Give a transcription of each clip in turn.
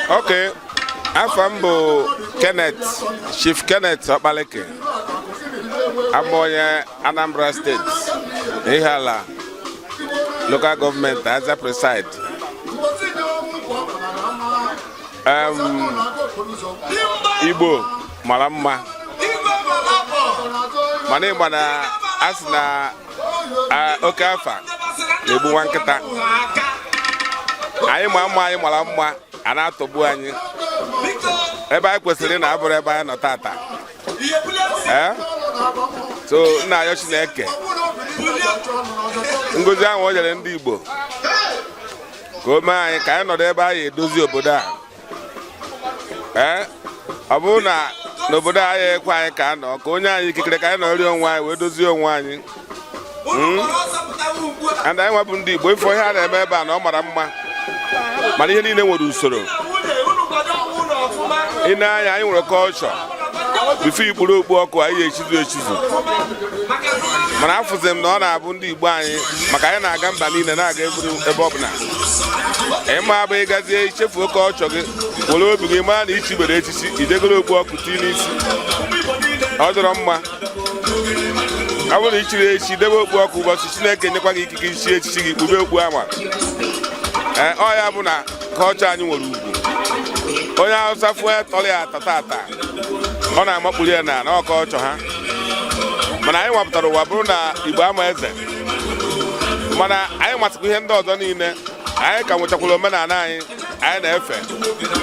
Ok, afa m bụ Kenneth, Chief Kenneth Okpaleke. Abụ onye Anambra State, Ihiala Local Government, Aza Preside. Igbo mara mma, mana ịgba na a sị na oke afa na-egbu nwa nkịta. Anyị ma mma, anyị mara mma, a na-atọgbu anyị. Ebe anyị kwesịrị na abụrụ ebe anyị nọ tata. Ee, so nna ayọ Chineke ngozi ahụ o nyere ndị Igbo ka o mee anyị ka anyị nọdụ ebe anyị edozi obodo a. Ee, ọ bụrụ na n'obodo a anyị ekwe anyị ka nọ ka onye anyị ikikere ka anyị nọrị onwe anyị wee dozie onwe anyị. And anyị nwabụ ndị Igbo, ifo ihe a na-eme ebe a na ọ mara mma, mana ihe niile nwere usoro. Ị na-anya, anyị nwere culture. Before ikpuru okpu ọkụ, anyị echizu echizu, mana afụzi m na ọ na-abụ ndị Igbo anyị, maka anyị na-aga mba niile, na-aga ebe ọbụla. Ịma abụ ịgazie ichefuo culture gị, were obi gị maa na ichibere echichi, ijegoro okpu ọkụ tii n'isi. Ọ dọrọ mma. Ọ bụrụ na ichiri echi, debe okpu ọkụ, ụbọchị Chineke nyekwa gị ikike ichi echichi gị, kpube okpu ama. Ee, ọ ya bụ na culture anyị nwere ugwu. Onye Hausa fụọ ya tọrọ ya ata tata, ọ na-amakpuru ya na ọ culture ha. Mana anyị nwapụtara ụwa bụrụ na Igbo ama eze, mana anyị masịkwa ihe ndị ọzọ niile. Anyị ka nwechakwara omenala anyị anyị na-efe.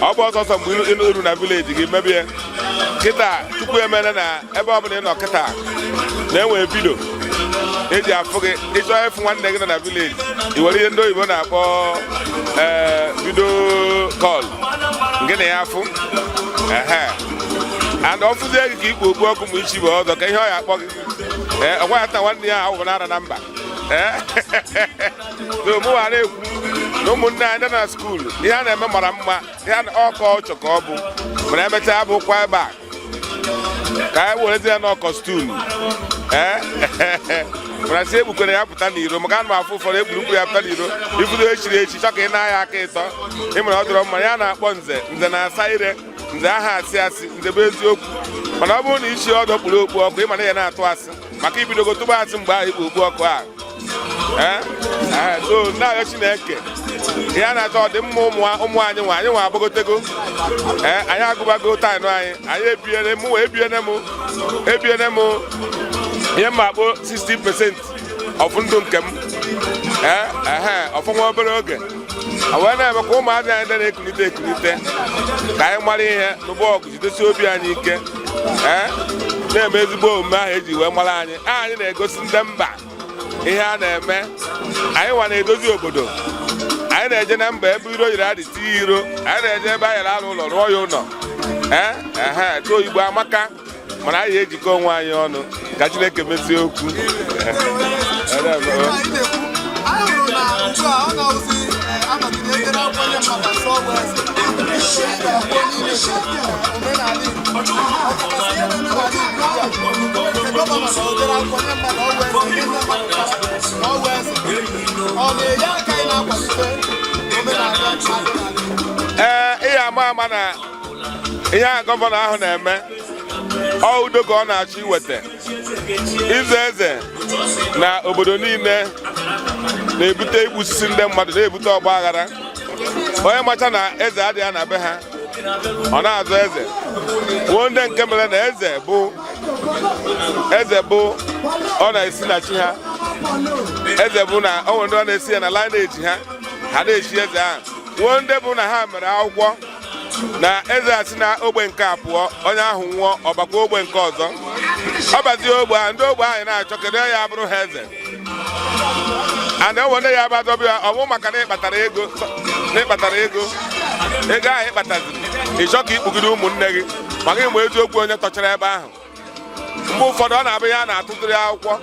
Ọ bụ ọsọsọ mgbe ị uru na village gị mebie. Kịta Chukwu emere na ebe ọbụla ị nọ kịta na-enwe video eji afụ gị. Ịchọọ ịfụ nwanne gị nọ na village, i were ihe ndị oyibo na-akpọ video call, gị na ya afụ ehe. And ọ fụzie gị ka ikpu okpu ọkụ ma ichi bụ ọzọ, ka ihe ọ ya akpọ gị. Ee, ọ gwa ya taa nwanne ya ahụ nara na mba. Ee, so mụ wa na-ekwu na ụmụnne anyị na school, ihe a na-eme mara mma, ihe ọkọ ọchọ ka ọ bụ, mana emechaa bụkwa ebe a ka anyị werezie nọ costume. Ee, mana si ekpukwere ya pụta n'iro, maka ana m afụ ụfọdụ ekpurukpu ya pụta n'iro. Ifudo echiri echi, chọ ka ị na-aya aka ịtọ, ịmara ọ dọrọ mma. Ya na-akpọ nze, nze na-asa ire, nze aha asị asị, nze bụ eziokwu. Mana ọ bụrụ na ichi ọdọ kpuru okpu ọkụ, ịma na ya na-atụ asị, maka ibidogo tụba asị mgbe ahụ ikpu okpu ọkụ a. Ee, so na-arịọ Chineke ihe a na-achọ ọdịmma ụmụ anyị. Nwa anyị nwa agbagotego. Ee, anyị agụbago taịnụ anyị. Anyị ebiene mụ, ebiene mụ, ebiene mụ ihe mma akpọ 60% of ndụ nke m. Ee, ehe, ọfọnwa obere oge a wee na-eme ka ụmụazị anyị ndị na-ekulite ekulite, ka anyị mara ihe n'ụgbọ ọgụ, jidesi obi anyị ike. Ee, na-eme ezigbo omume ahụ eji wee mara anyị. Anyị na-egosi ndị mba ihe a na-eme. Anyị nwa na-edozi obodo. Anyị na-eje na mba ebe iro yiri adị tinye iro. Anyị na-eje ebe anyị arụ ụlọ, rụọ ya ụlọ. Ee, ehe, tụọ Igbo amaka, mana anyị ejikọ onwe anyị ọnụ ka Chineke mezie okwu. Anyị hụrụ na ugbu a ọ na-awụzi anọgide edere akwụkwọ nye mmadụ asọ ọgwụ eze, ị ga-abụ onye imezi omenala Igbo, ọkachasị ihe na-eme n'ala Igbo ugbu a, nke governor na odere akwụkwọ nye mmadụ ọgwụ eze, nye ndị mmadụ ọgwụ eze. Ọ na-enye aka ị na-akwalite omenala adị n'ala Igbo? Ee, ị ya ama ama na ihe a governor ahụ na-eme, ọ udo ka ọ na-achọ iweta. Izu eze na obodo niile na-ebute igbusisi ndị mmadụ, na-ebute ọgba aghara. Onye macha na eze adịghị na be ha, ọ na-azụ eze. Nwee ndị nke mere na eze bụ eze, bụ ọ na-esi na chi ha. Eze bụ na o nwere ndị ọ na-esi ya na lineage ha, ha na-echi eze ahụ. Nwee ndị bụ na ha mere akwụkwọ na eze a si na ogbe nke a pụọ, onye ahụ nwụọ, ọbakwa ogbe nke ọzọ, ọ bazie ogbe ahụ, ndị ogbe ahụ na-achọ kedu ya abụrụ ha eze. And enwe ndị ya abadọbịa, ọ bụ maka na ịkpatara ego, na ịkpatara ego, ego ahụ ịkpataziri, ịchọ ka ikpugide ụmụnne gị, maka ịma eziokwu onye tọchara ebe ahụ. Mgbe ụfọdụ ọ na-abụ ya na-atụtụrụ akwụkwọ,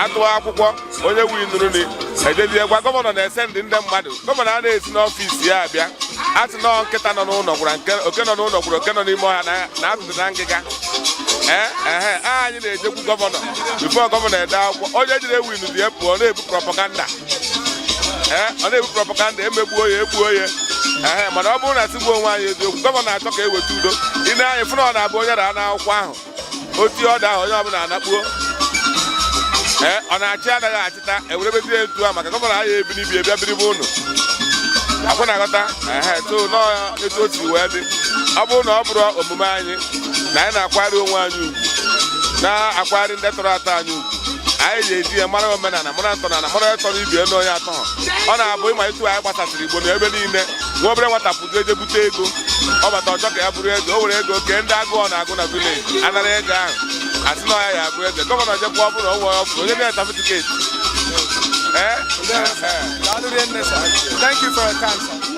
atụọ akwụkwọ, onye winuru ni ejezie gwa governor na-ese ndị mmadụ. Governor a na-esi n'office ya abịa, a sị nọọ nkịta nọ n'ụlọ gwara nke oke nọ n'ụlọ gwara oke nọ n'ime ọhịa na azụzụ na ngịga. Ee, ehe, anyị na-ejekwu governor before governor ede akwụkwọ. Onye jiri ewinuzi ya pụọ na-ebu propaganda. Ee, ọ na-ebu propaganda, emegbuo ya, egbuo ya. Ee, mana ọ bụrụ na sigbuo onwe anyị eziokwu, gọvanọ na-achọ ka e weta udo. Ị na-anya fụ na ọ na-abụ onye raa n'akwụkwọ ahụ, otie ọda ahụ, onye ọbụla anakpuo. Ee, ọ na-achị anaghị achịta ewerebezie etu a, maka gọvanọ anyị ebinibi bịa biribe ụnụ akwụ na-aghọta. Ehe, so nọọ etu o si wee dị, ọ bụrụ na ọ bụrụ omume anyị na anyị na-akwari onwe anyị ugwu, na-akwari ndị tọrọ atọ anyị ugwu, anyị ga-eji ya mara omenala, mara ntọnala, mara ịtọrọ ibi enu onye atọ ha. Ọ na-abụ ịma etu anyị gbasasịrị Igbo na ebe niile, nwa obere nwata pụgo eje bute ego, ọ bata, ọchọ ka ya bụrụ eze. O were ego kee ndị agụụ na-agụ na village, anara ego ahụ, asị na ọya ya abụ eze. Gọvanọ jekwa, ọ bụrụ na o nwere ọfụrụ onye na certificate, ee. Daalụ rinne, sir. Thank you for your time, sir.